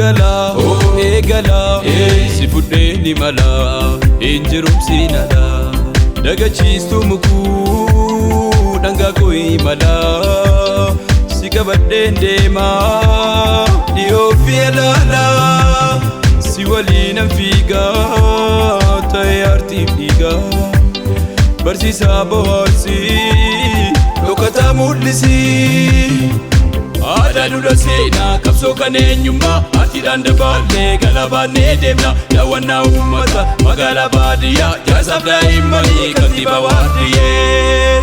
Gala eegala si fudhee ni mala hin jirumsiin ala dagachiistuu mukuu dhangaa koo imala si qabadheen deemaa dhiyoo fi alaala si waliinan fiigaa ta'ee artiif dhiigaa barsiisaa bohaarsii dhokataa mul'isii. Aadaa duudha seenaa qabsoo kan eenyummaa artiidhaan dabaallee galabaannee deemna daawwannaa uummata magaalaa baadiyyaa jaarsaaf daa'immanii kantiibaa waardiyyee.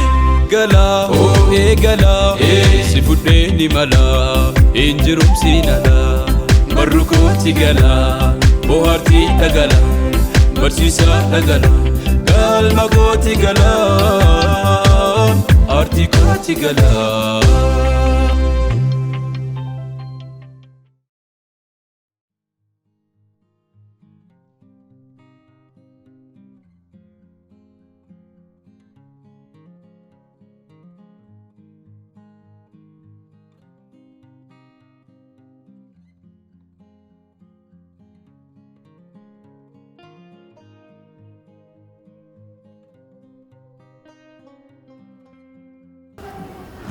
Gala eegala si fudhee ni mala hin jirumsiin ala barru kooti gala bohaartii dhagala barsiisaa dhagala galma kooti gala aartii kooti gala.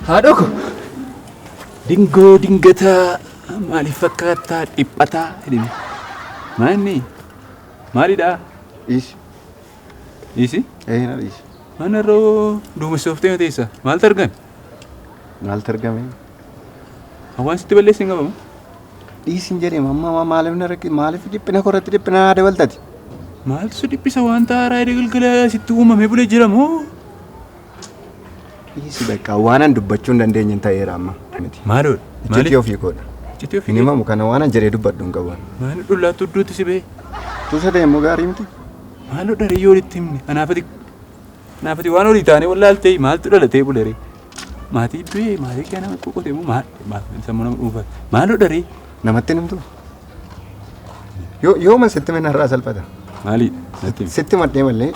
Haadha ko dingoo dingataa maaliif fakkaattaa dhiphataa jedhame. Maanni maalidhaa? Dhiisi. Dhiisi? Ee na dhiisi. Mana irra duumessooftee teessa. Maaltu argame? Maaltu argame? Hawaan sitti balleesse hin qabamu. Dhiisin jedhee mamma maaliif na rakki maaliif dhiphina korratti dhiphina naa dabaltati? Maaltu si dhiphisa wanta haaraa edda galgala sitti uumamee bulee jira moo? Dhiisi bakka waan an dubbachuu hin dandeenye ta'eera amma. Miti. Maaloodha? Iccitii ofii koodha. Iccitii ofii Hin himamu kana waan an jedhee dubbadhu hin qabu. Maal dhullaattu iddootti si ba'e? Tuusa ta'e immoo gaarii miti. Maaloo dharee walitti himne? Anaafati anaafati waan olii taanee wallaaltee maaltu dhalatee buleree? Maatii du'ee maatii kee nama qoqote moo maal maal sammuu nama dhuunfaati? Maaloo dharee? Namatti hin himtu? Yoo yooma sitti mina irraa salphata. Maalidha? Natti himi. Sitti madhee malee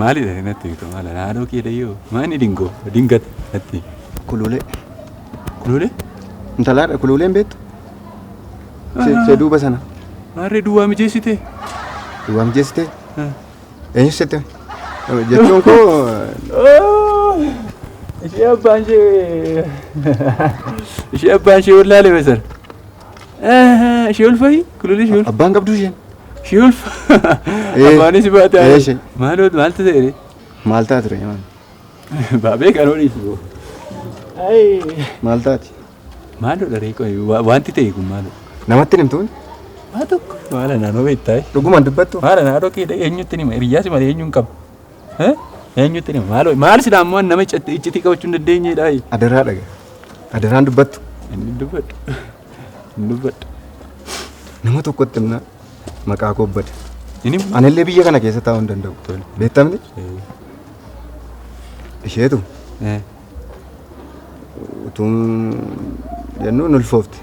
Maalidha natti himtu maala naannoo kee dhayyoo maani dingoo dingata natti himi. Kuluulee. Kuluulee? Intalaadha kuluuleen beektu? Se duuba sana. Maarree duwwaa mijeessitee? Duwwaa mijeessitee? Eenyu sitti hime? Jechuun koo Ishee abbaan ishee ishee abbaan ishee wallaale mesar. Ishee ulfayi kuluulee ishee ulfa. Abbaan qabdu isheen. Ishee ulfa. Abbaanis baate. Ishee. Maaloo maaltu ta'e? Maal ta'a ture maal? Baabee kan oolii. Maal taati? Maaloo dharee qoy wanti ta'e kun maaloo? Namatti hin himtu? Waa tokko. Maala naannoo beektaa? Dhugumaan dubbattu? Maala naannoo kee eenyutti hima? Hiriyyaas malee eenyuun qaba? Eenyutti hima? Maaloo maal silaa ammoo nama iccitii qabachuu hin dandeenyedha. Adaraa dhaga. Adaraan dubbattu. Inni dubbadhu. Inni dubbadhu. Nama tokkotti himna maqaa koo bada. Inni Anillee biyya kana keessa taa'uu hin danda'u. Beektamni? Isheetu utuun jennu nulfoofte.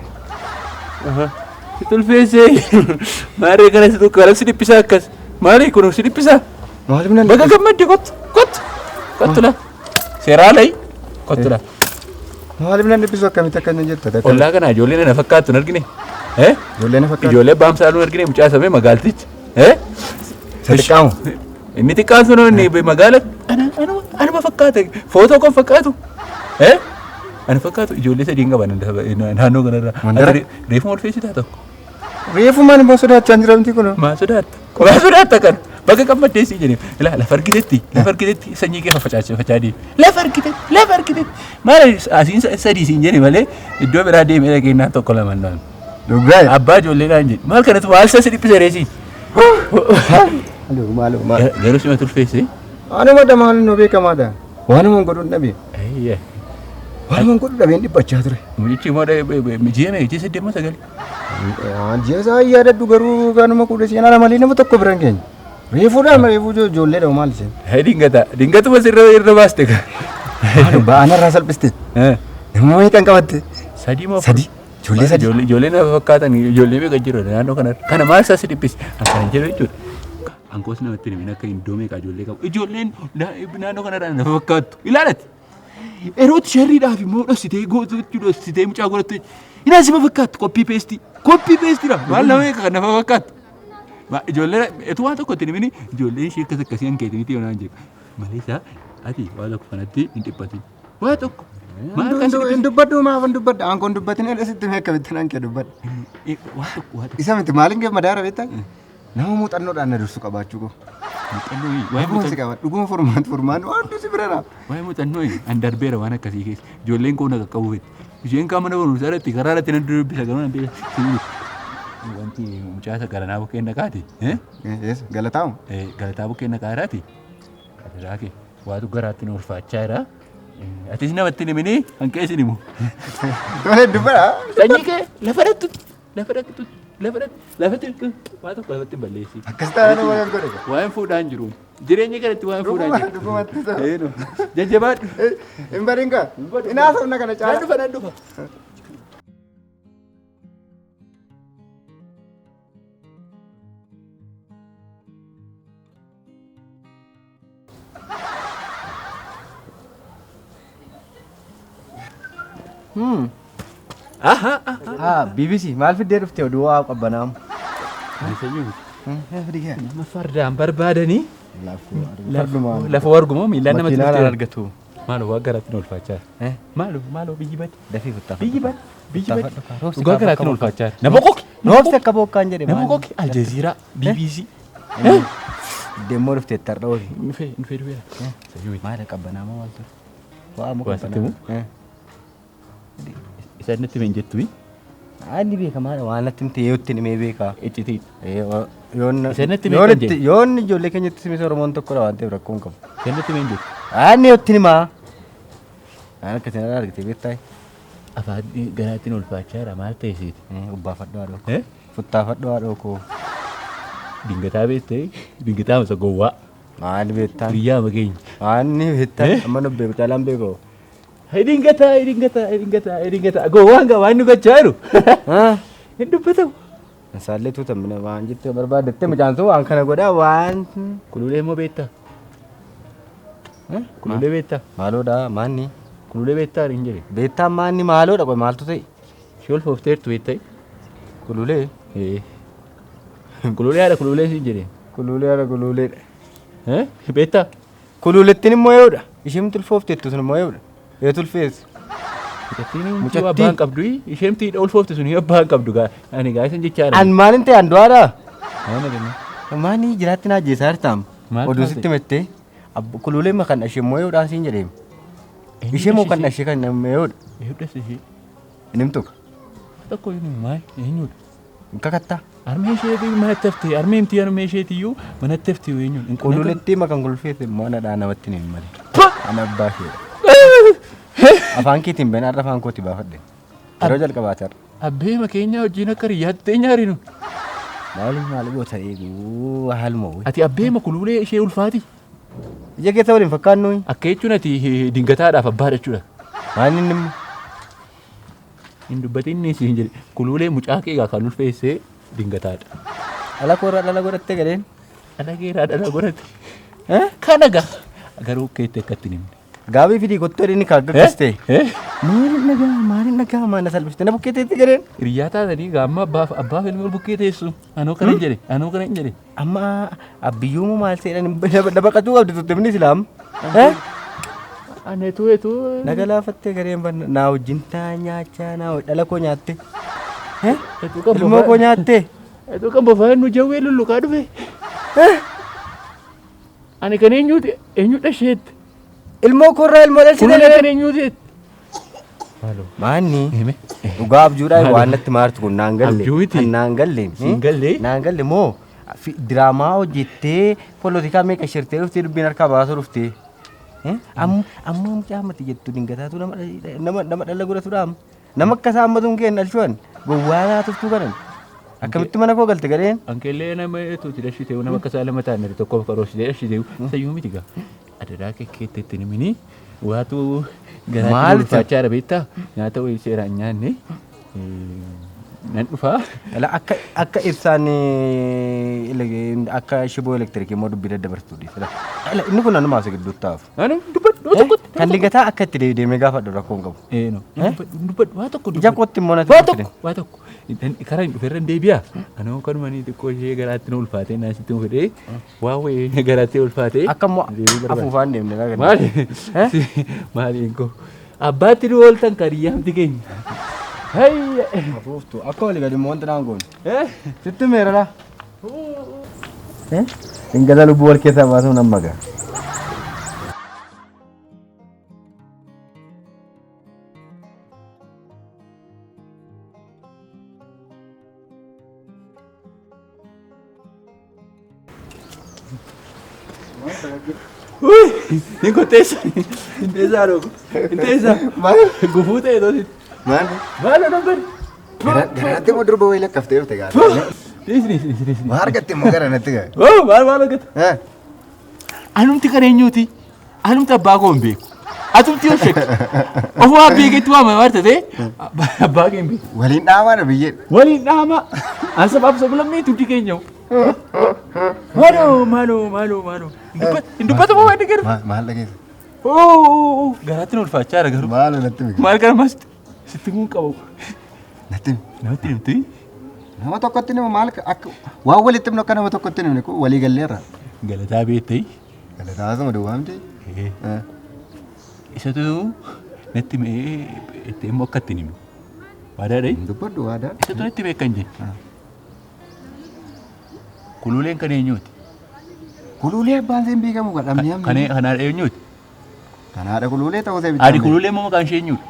Si tulfeessee maarree kana si tokko si dhiphisaa akkas maali kun si dhiphisaa? Maaliif nan Baga gammadde kottu kottu kottu la seeraa layi kottu la. Maaliif nan dhiphisu akkamitti akkana jetta? Ollaa kana ijoollee na fakkaattu hin argine. Ijoollee na fakkaattu. Ijoollee baamsaaluu hin argine mucaa samee magaaltichi. Isa xiqqaamu. Inni xiqqaan sun inni magaala anuma fakkaata footoo kan fakkaatu. Ani fakkaatu ijoollee sadii hin qaban naannoo kanarra. Mandara? Reefuma ulfeessitaa tokko. Reefumaan immoo sodaachaa hin jiramti kun. Maal sodaatta? Maal sodaatta kana? Bakka gammaddee sii jedhee. Ilaa lafa argitetti lafa argitetti sanyii kee faffacaacha facaadii. Lafa argitetti lafa argitetti. Maal asiin sadii siin jedhe malee iddoo biraa deemee dhageenyaan tokko lama naan. Dhugaa. Abbaa ijoollee naan jedhe. Maal kanatu maal isa si dhiphise reesii? Maaloo maaloo maal. Garuu sima tulfeesse. Anuma dha maal nu beekamaadha. Waanuma godhuun dhabe. Ayyee. Waanuma godhu dhabeen dhiphachaa ture. Mucichi immoo ji'a meeqa ji'a saddeet moo sagal? Ji'a isaa hin yaadadhu garuu kanuma kudha seenaa ana malee nama tokko bira hin geenye. Reefuudhaan reefuu ijoolleedha maal isheen. Hee dingata dingatuma sirra irra baaste ka. Maaloo ba'aan irraa salphiste. Nama meeqan qabatte? Sadii moo afur? Sadii. Ijoollee sadii. Ijoollee nama fakkaatan ijoollee meeqa jiru naannoo kanarra. Kana maal isaa si dhiphise? Akkana jedhu jechuudha. Ankoos namatti himin akka iddoo meeqa ijoollee qabu. Ijoolleen naannoo kanarraa nama fakkaattu. Ilaalati. Yerootti sharriidhaaf immoo dhoksitee gootutti dhoksitee mucaa godhattu. Inni asima fakkaattu copy paste. Copy paste dha. Maal nama eega kan nama fakkaattu. Ijoollee etu waan tokko ittiin himini ijoolleen ishee akkas akkasii hankeeti miti yoonaan jedhu. Malee isaa ati waa tokko kanatti hin dhiphatin. Waa tokko. Maal kan si Hin dubbadhu, maaf hin dubbadhu? Aankoon dubbatin jedhe sitti mee akkamitti nan kee dubbadha. dhiphisu? Waa tokko, waa tokko. Isa miti, maaliin gammadaara beektaa? Nama muuxannoodhaan na dursu qabaachuu koo. Muuxannoo waa'ee Dhuguma si muuxannoo. qaba. Dhuguma furmaan furmaan waan hundi si bira dha. Waa'ee muuxannoo an darbeera waan akkasii keessa. Ijoolleen koo na qaqqabu fedhi. Isheen kaan mana barumsaa irratti karaa irratti nan dubbisa garuu nan beeka. Wanti mucaa isa garanaa bukkeen naqaati. Eessa galataamu? Galataa bukkeen naqaa jiraati. Adaraa kee waatu garaatti nu ulfaachaa jira. Atis namatti hin himinii hanqee isin himu. Tole, dubbadha. Sanyii kee lafa dhattu, lafa dhattu, lafa dhattu, lafatti waa tokko lafatti hin balleessi. Akkas taanaan waan godhe. Waa'een fuudhaa hin jiru. Jireenya kanatti waa'een fuudhaa hin jiru. Dhugumatti ta'u. Eenu. Jajjabaadhu. Hin badin kaa. Hin haasofna kana Nan caala. dhufa, nan dhufa. Ah, BBC maal fiddee dhufte oduu waa qabbanaamu? Nama fardaan barbaadanii Fardumaan. lafa wargumoo miilaan namatti Makiinaan dhufte. argatu. Maaloo waa garaatti nu ulfaachaa jira. Maaloo, maaloo, biyyi badi. Dafii futtaafadhu. Biyyi badi. Biyyi badi. Roobsi Dhugaa gaafa garaatti nu akka ulfaachaa jira. Nama qoki. Roobsi akka bokkaan jedhe. Nama qoki. Aljazeeraa. BBC. Deemmoo dhufte tarra ofi. Nufee nufee dhufeera. Sanyii miti. Maal qabbanaamoo maal ture? Waa moo Waa sitti himu? qabbanaamoo? Isaan natti hin jettu. Inni beekamaadha, waan natti himte yoo itti himee beekaa. Iccitii. Yoon Isaan natti himee kan jedhe. yoon ijoollee keenyatti simis Oromoon tokkodha waan ta'eef rakkoo hin qabu. Isaan natti hin jettu. Inni yoo itti himaa. Waan akkasii irraa argite beektaa? Afaan garaatti nu ulfaachaa jira, maal ta'e siiti? Ubbaafadhu haadhoo koo. Futtaafadhu haadhoo koo. Dingataa beektee? Dingataa masa gowwaa. Maal beektaa? Biyyaa mageenya. Waan ni beektaa? Amma nu beeku caalaan beekoo. Dingataa, dingataa, dingataa, dingataa. Gowwaan gaa waan nu gochaa jiru. Hin dubbatamu. Isaallee tuutamina waan jettee barbaadatte mucaan sun waan kana godhaa waan. Kululee immoo beektaa? Kululee beektaa? Maaloodha maanni? Kululee beektaa hin jedhe. Beektaa maanni maaloodha qoy maaltu ta'e? Ishee ulfoofteertu beektaa? Kululee. Kululee haadha kululee siin jedhe. Kululee haadha kululeedha. Beektaa? Kululettiin immoo ee'uudha. Isheen tulfoofteettu sun immoo ee'uudha. Ee tulfeessu. Mucattiin Mucattiin. abbaan qabdu, isheen ulfoofte sun abbaan qabdu gaa ani gaa isin jechaa An maalin ta'e, an du'aadha? Maal jenna? Maani jiraatti naa ajjeesaa jirtaam. Maal Oduu taate? sitti mette kululee ma kan ishee immoo ee'uudhaan siin jedheem. Ishee moo kan ishee kan ee'uudha. Ee'uudhas ishee. Inni himtu. Tokko inni maal eenyudha? Hin kakattaa. Harmee isheetii manatti hafte, harmee mti, harmee isheetiyyuu manatti hafte eenyudha? Kululettii ma kan kulfeesse immoo anadhaa namatti hin malee. Ana abbaa isheedha. Afaan keetiin been har'a afaan kooti baafadhe. Yeroo jalqabaati har'a. Abbee makeenya wajjin akka riyyaatti teenya harinu. Maali maali goota eeguu haaluma wayii. Ati abbee ma kululee ishee ulfaati. Ija keessa waliin fakkaannu. Akka jechuun ati dingataadhaaf abbaadha jechuudha. Maal inni immoo? Hin dubbatin inni siin jedhe kululee mucaa kee egaa kan ulfeessee dingataadha. Dhala koorraa dhala godhattee galeen. Dhala keeraa dhala godhate. Kana gaa garuu keetti akka ittiin himne. Gaabii fidii kottuu inni kaaggakkis ta'e. Maaliin dhagaa, maaliin dhagaa, maal na salphiste na bukkeeteetti galeen. Hiriyaa taatanii gaamma abbaaf abbaaf ilmi ol bukkee teessu. Anoo kana hin jedhe, anoo kana hin jedhe. Amma abbiyyuu maal seedhan na baqatuu qabdi turte minni islaam. Ani etuu etuu. Na galaafattee gareen banna naa wajjin taa nyaachaa naa dhala koo nyaatte. Etuu kan Ilmoo koo nyaatte. Etuu kan bofaa nu jawwee lulluqaa dhufe. Ani kan eenyuuti, eenyu dhasheetti. Ilmoo koorraa ilmoo dhalchite. Kululee kan eenyuuti. Maanni Hime. dhugaa abjuudhaan waan natti maartu kun naan galle. Abjuu miti. Kan naan galle. Siin galle? Naan galle moo diraamaa hojjettee polotikaa meeqa shirtee dhuftee dubbiin harkaa baasuu dhuftee. Amma amma mucaa ammatti jettu dingataatu nama nama nama dhala godhatudha amma. Nama akka isaa ammatuun kee hin dhalchuan gowwaa naa tuftuu kanan. Akkamitti mana koo galte gadheen? Ankeellee nama etuuti dhashite, nama akka isaa lama ta'an tokkoof karoorsiitee dhashite sayyuu miti gaa. Adaraa kee keetti ittiin himini waatu garaatti Maal ulfaachaa jira beektaa, nyaata wayii seeraan nyaanne nan dhufaa. Ala akka akka ibsaan akka shiboo elektirikii immoo dubbii daddabartuu dhiisira. Ala inni kun anumaa si gidduutti taafu. Anu dubbadhu tokkotti Kan dingataa akka itti deemee gaafadhu rakkoo hin qabu. Eh no. Hin dubbadhu waa tokko Ija dubbadhu. kootti immoo natti Waa hin tokko waa tokko. Karaa hin dhuferra hin deebi'a. Anoo kanuma ni xiqqoo ishee garaatti na ulfaatee naa sitti fedhee waa wayii garaatti ulfaatee. Akka immoo deebi'uu barbaada. afuufaan deemne laga. Maali? Maali koo? Abbaatti nu ooltan kariyyaamti keenya. Hayya. Afuuftu akka walii gadi immoo wanti naan goone. Eh? Sitti meerala. Dingata lubbuu wal keessaa baasuun amma ga'a. Uy! Hin qotteessa. Hin teessaa dhoogu. Hin teessaa. Maal? Gufuu ta'e toositti. Maal? Maal odoon bari? Garaatti immoo durba wayii lakkaftee dhufte gaara. Dhiisi dhiisi dhiisi dhiisi. Waa argatte immoo gara natti gaara. Oh maal maal argata? Anumti kan eenyuuti? Anumti abbaa koo hin beeku. Atumti yoo shakki. Ofuma beeketti waamama waan ta'e abbaa kee hin beeku. Waliin dhaamaa biyyee. Waliin dhaama. An sabaaf sablammii tuuti keenya. Maaloo maaloo maaloo maaloo. Hin dubbatamu waan garuu. Maal dhageessa? Oo garaatti na ulfaachaa jira garuu. Maal natti himi? Maal gara maasti? Sitti himuu qabu. Natti himi. Namatti himtu. Nama tokkotti nima maal akka waan walitti himnu akka nama tokkotti himne kun walii galleerra. Galataa beektee. Galataa asuma duwwaa miti. Isatu natti himee itti immoo akka ittiin himne. Waadaadha. Hin dubbadhu waadaa. Isatu natti himee akkan jedhe. Kuluuleen kan eenyuuti? Kuluulee abbaan seen beekamu kan dhabnee Kan kan haadha eenyuuti? Kan haadha kuluulee ta'uu see Haadhi kuluulee immoo maqaan ishee eenyuudha?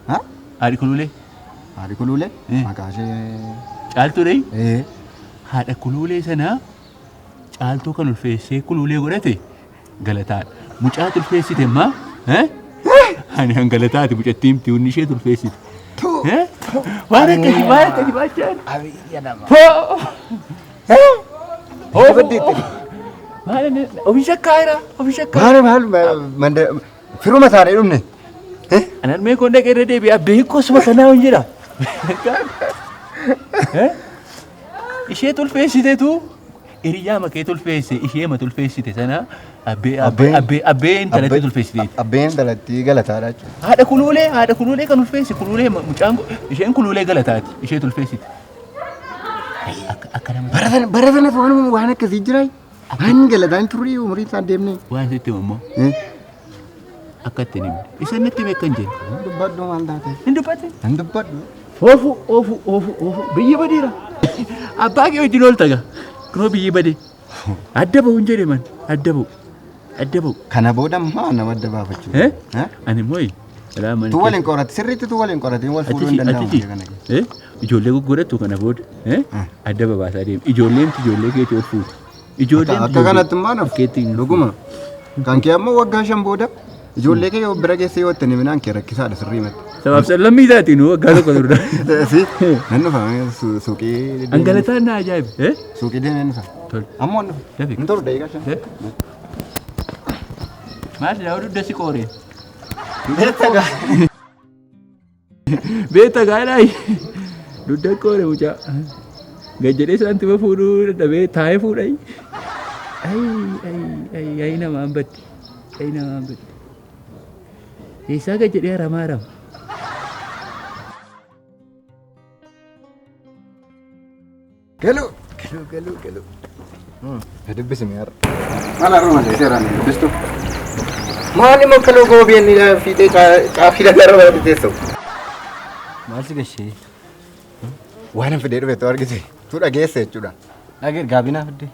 Ha? Haadhi kuluulee? Haadhi kuluulee? Eh. Maqaa ishee. Caaltuudha. Ee. Haadha kuluulee sanaa caaltuu kan ulfeessee kuluulee godhate galataadha. Mucaa tulfeessite immoo ani han galataati mucattii himti hunni ishee tulfeessite. Waan akkasii waan akkasii baachaan. Abiyya nama. Hoo! Maal inni ofii shakkaayira ofii shakkaayira. Maal maal manda firuma isaanii dhumne. Anan mee koon dhaqee irra deebi'a beekoo suma kanaa hin jira. Ishee tulfeessiteetu hiriyaa makee tulfeesse ishee ma tulfeessite sana abbee abbee abbee abbee intalatti tulfeessiteeti. Abbeen intalatti galataadha jechuudha. Haadha kuluulee kan ulfeesse kuluulee mucaan isheen kuluulee galataati ishee tulfeessite. Akka akka nama Bara sana bara sana waan waan akkasii jira. Waan galataan turrii umurii isaan deemne. waan sitti immoo akka ittiin himne. Isa natti beekan jedhe. Hin dubbadhu maal taate? Hin dubbate. Hin dubbadhu. Oofu oofu oofu oofu biyyi badeera. Abbaa kee wajjin oolta gaa. Kunoo biyyi badee. Adda ba'u hin jedhe man adda ba'u. Adda ba'u. Kana booda maa nama adda baafachuu? Eh? Ani immoo ilaa mana Tu waliin qorate sirriitti tu waliin qorate wal fuudhuu hin danda'amu biyya kana keessa. Ijoollee guggudattu kana booda adda babaasaa deemu. Ijoolleen ijoollee keetii ol fuutu. Ijoolleen Akka kanatti immoo naaf keetti hin dhuguma. Kan kee ammoo waggaa 5 booda ijoollee kee yoo bira geesse yoo itti himinaan kee rakkisaadha sirrii matti. Sabaaf lammii taatiin waggaa tokko turda. Si nan dhufa suuqii. Angalataan na ajaa'ibe. Suuqii deemee dhufa. Tole. Ammoo hin dhufa. Dafi. Hin turu daqiiqaa 5. Maal silaa dugda si qooree? Beekta gaa. Beekta gaadhaa dugda qoore mucaa. Gad jedhee saantima fuudhuu dadhabee taa'ee fuudha. Ayi ayi ayi ayi namaan badde. Ayi namaan badde. Eessaa gad jedhee haramaa harama. Galuu galuu galuu galuu. Na dubbisi mee har'a. Maal har'uma seeraan dubbistu? Maal immoo akka loogoo OBN fiixee caafii dhagaa irra baratee teessu? Maal si gashee? Waan hin fidee dhufe tu argite. Tu dhageesse jechuudha. Dhagee gaabii naa fidde.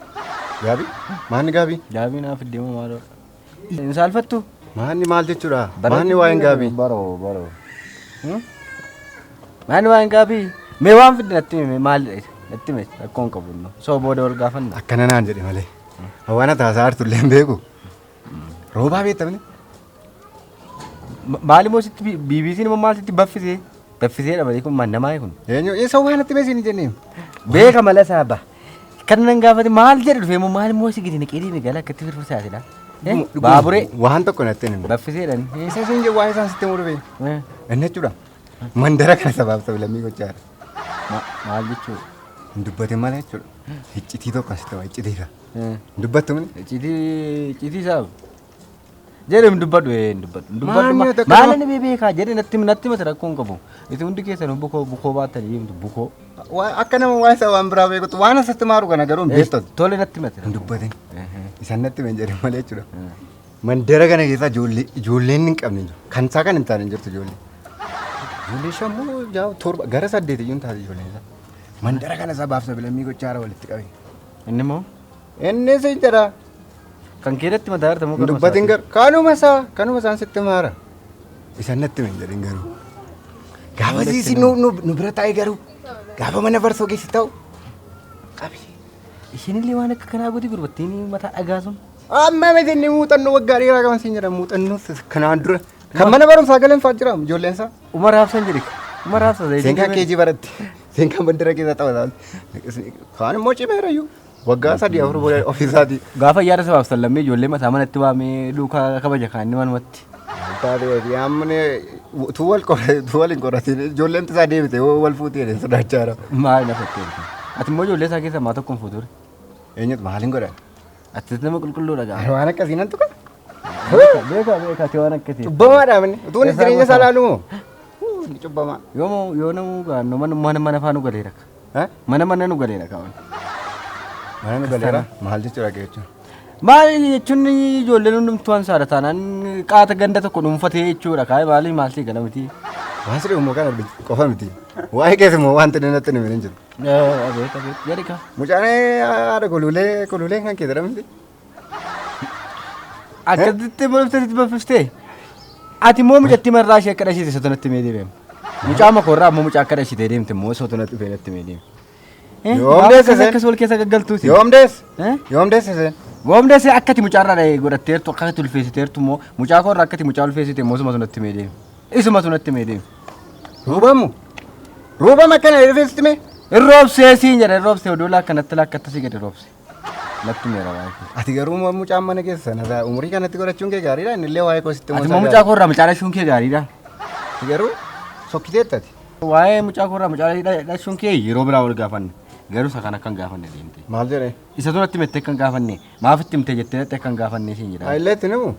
Gaabii? Maanni gaabii? Gaabii naa fidde moo maaloo? Hin saalfattu? Maanni maal jechuudha? Maanni waa'een gaabii? Baroo baroo. Maanni waa'een gaabii? Mee waan fidde natti himi maalidha isa? Natti himi rakkoo hin qabu innoo. Soo booda wal gaafanna. Akkana naan jedhe malee. Waan taasaa hartu illee hin beeku. Roobaa beektamni? Maal immoo sitti BBC'n immoo maal sitti baffisee? Baffiseedha malee kun maal namaa kun? Eenyu isa waan natti meesii hin jennee? Beeka mala isaa ba. Kan nan gaafate maal jedhu dhufee immoo maal immoo si gadi naqee deeme gala akkatti firfirsaa silaa. Baaburee Waan tokko natti hin himne. baffiseedhaan. Isa isin jedhu waan isaan sitti muru beeku. Inni jechuudha. Mandara kana sabaaf sablammii gochaa jira. Maal jechuudha? Hin dubbatin malee jechuudha. Iccitii tokko asitti waa iccitii isaa. Hin dubbattu mini? Iccitii iccitii isaa. Jedhe hin dubbadhu hin dubbadhu. Hin dubbadhu. Maal yoo Maal inni beekaa jedhe natti natti mata rakkoo hin qabu. Itti hundi keessan bukoo bukoo baatanii deemtu bukoo. Akka nama waan isaa waan biraa beekutu waan asatti maaru kana garuu hin beektu. Tole natti mata. Hin dubbatin. Isaan natti hin jedhin malee jechuudha. Mandara kana keessa ijoolleen hin qabne jiru. Kan isaa kan hin taane hin jirtu ijoollee. Ijoollee shammoo ja'a torba gara saddeet iyyuu hin taate ijoolleen isaa. Mandara kana sabaaf sabilammii gochaa haaraa walitti qabe. Inni immoo Inni si jedha. kan kee natti mataa jirta moo Hin dubbatin garuu kanuma isaa kanuma isaan sitti maara. Isaan natti hin jedhin garuu. Gaafa siisi nu nu bira taa'e garuu gaafa mana farsoo keessa ta'u qabi. Isheen illee waan akka kanaa gooti gurbattiin mataa dhagaa sun. Amma miti inni muuxannoo waggaa dheeraa qaban siin jedha muuxannoo kanaan dura kan mana barumsaa galan fa'aa jira ijoolleen isaa. Umar Hafsan jedhe. Umar Hafsan. Seenkaan keejii baratti. Seenkaan bandira keessa taphataa. Kaan immoo cimeera iyyuu. Waggaa sadii afur booda ofiisaatii. Gaafa yaada sabaaf sallammee ijoollee mataa manatti waamee duukaa kabaja kaan inni manumatti. Taatee amma tu wal qora tu wal hin qoratin ijoolleen isaa deebite wal fuutee jedhee sodaachaa jira. Maal na fakkeenya. Ati immoo ijoollee isaa keessaa maa tokko hin fuuture. Eenyutu maaliin godhan? Ati nama qulqulluudha gaafa. Waan akkasii nan tuqa. Beekaa beekaa ati waan akkasii. Cubbamaadha manni. Utuu inni jireenya isaa laalu moo? Inni cubbamaa. Yoo yoo namu gaannoo mana mana mana faa nu galeera. Mana mana nu galeera kaawwan. Mana nu galeera maal jechuudha jechuun? Maal jechuun ijoolleen hundumtuu waan saada taanaan qaata ganda tokko dhuunfatee jechuudha. Kaayee maali maal ta'e gala miti. Waan sirrii immoo kana qofa miti. Waa'ee keessa immoo wanti inni natti hin jiru. Abeet abeet jedhi kaa. Mucaan haadha kuluulee kuluuleen kan kee jedhamti. Akkasitti baftee baftee. Ati immoo mucattii marraa ishee akka dhashite soto natti mee deebi'am. Mucaa makoorraa immoo mucaa akka dhashite deemte immoo soto natti dhufee natti mee deeme. Yoom deesse seen? Akkas wal keessa gaggaltuuti. Yoom deesse? Yoom deesse seen? Yoom deesse akka ati mucaarraa dhahee godhatteertu akka ati ulfeessiteertu immoo mucaa koorraa akka ati mucaa ulfeessite immoo isuma natti mee deeme. Isuma natti mee deeme. Ruubamu? Ruubam akkana ulfeessite mee? Irroobsee siin jedha irroobsee oduu laakkanatti laakkatti si gadi roobse. Natti meera waa'ee. Ati garuu mucaan mana keessa sana umurii kanatti godhachuun kee gaariidha inni illee waa'ee koo sitti Ati immoo mucaa koorraa mucaa dhashuun kee gaariidha. Ati garuu sokkiteetta ati. Waa'ee mucaa koorraa mucaa dhashuun kee yeroo biraa wal gaafanne garuu isa kana akkan gaafanne deemte. Maal jedhee? Isa duratti himte akkan gaafanne maaf itti himte jettee natti akkan gaafanne siin jedha. Illee itti himu.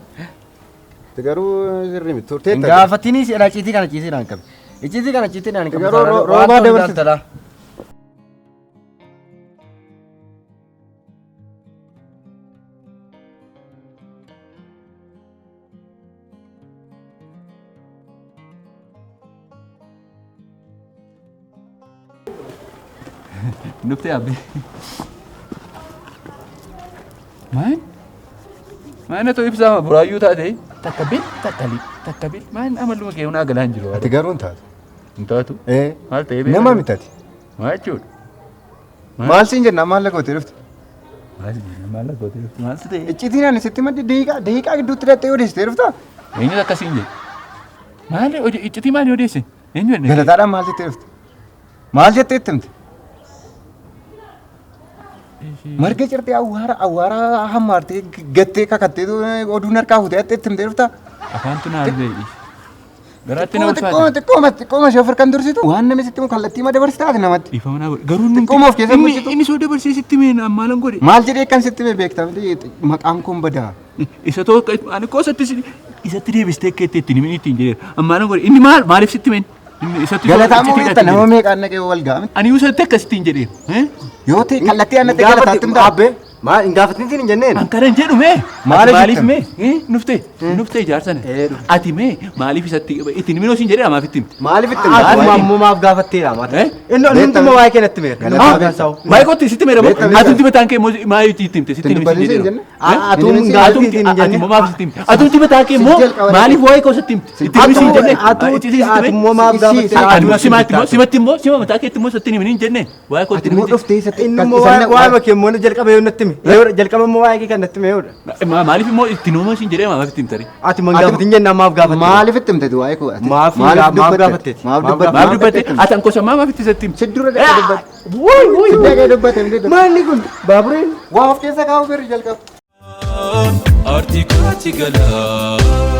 Ati garuu sirrii miti Hin turteetta. gaafatini si icciitii kana icciitiidhaan qabe. Icciitii kana icciitiidhaan qabe. Garuu roobaa dabarsite. Nuftee abbe. Maal? Maal na ta'u ibsaa buraayyuu taate takka bil takka li takka bil maal amaluma kee hunaa galaan jiru. Ati garuu hin taatu. Hin taatu. Maal ta'ee beekaa? Nama miti ati. Maal jechuudha? Maal siin jennaan maal lagootee dhufte? Maal siin jennaan maal lagootee dhufte? Maal si ta'e? Icciitiin ani sitti maddi daqiiqaa gidduutti dhattee odeessitee dhuftaa? Eenyutu akkasiin jedhe? Maal icciitii maali odeesse? Eenyu jenne? Galataadhaan maal jettee dhufte? Maal jettee itti himte? Marga cirtee awwaara awwaara hammaartee gattee kakattee oduun harkaa fuutee itti himtee dhuftaa? Afaantu na albee. Garaatti na ulfaate. Xiqqooma xiqqooma xiqqooma ishee of kan dursitu waan namni sitti himu kallattii ma dabarsitaati ati namatti. Dhiifama naa godhe. Garuu inni Xiqqooma of keessa bulchitu. Inni soo dabarsee sitti himee maalan godhe? Maal jedhee kan sitti hime beektaa miti maqaan kun badaa. Isa too ani koo isatti deebistee akka itti ittiin himin ittiin jedheera. Maalan godhe inni maal maaliif sitti himeen? Inni isatti Galataa moo beekta nama meeqaan naqee wal ga'a. Ani isatti akkasittiin jedheera. Yoo ta'e kallattii annatti galataatti himtaa. Abbee maal hin gaafatin siin hin jenneen. An kana hin jedhu mee? Maaliif Maaliif jettan? mee? Nuftee nuftee ijaarsana. Ati mee maaliif isatti ittiin himinoo siin jedheera maaf itti himte? Maaliif itti Ati himta? ammoo maaf gaafatteedha maata. Inni hunduma waa'ee kee natti meera. Galataa beekta. Waa'ee kootti sitti meera moo? Beekta, beekta. Atumti mataan kee maaliif itti himte? Sitti Ittiin himin siin dubbatin siin jedheera. jenne? Atuu hin gaafatin siin hin Ati jenne. immoo maaf sitti himte? Atumti mataan kee immoo jalqaba maaliif waa'ee koo sitti himte? Itti himin siin jenne? Ati immoo maaf gaafatteedha. Ani immoo simatti immoo simatti immoo sima mataa keetti immoo sitti himin hin jenne. Waa'ee kootti Ati immoo dhuftee isatti Inni immoo waa'ee kee immoo jalqaba yoo natti hime. Jalqaba immoo waa'ee kee kan natti hime yoodha. Maaliif immoo itti nuuma siin jedhee maaf itti himtare? Ati man gaafatin jennaan maaf gaafatte? Maaliif itti himte waa'ee koo? Ati Maaf gaafatteeti? Maaf dubbatte? Maaf dubbatte? Ati ankosa maaf itti sitti himte? Si dura dhaqee dubbatte. Wuy wuy. Si dhaqee dubbatte miti. Maalli kun baabureen? Waa of keessa kaa'uu firri jalqaba. Artii kootti gala.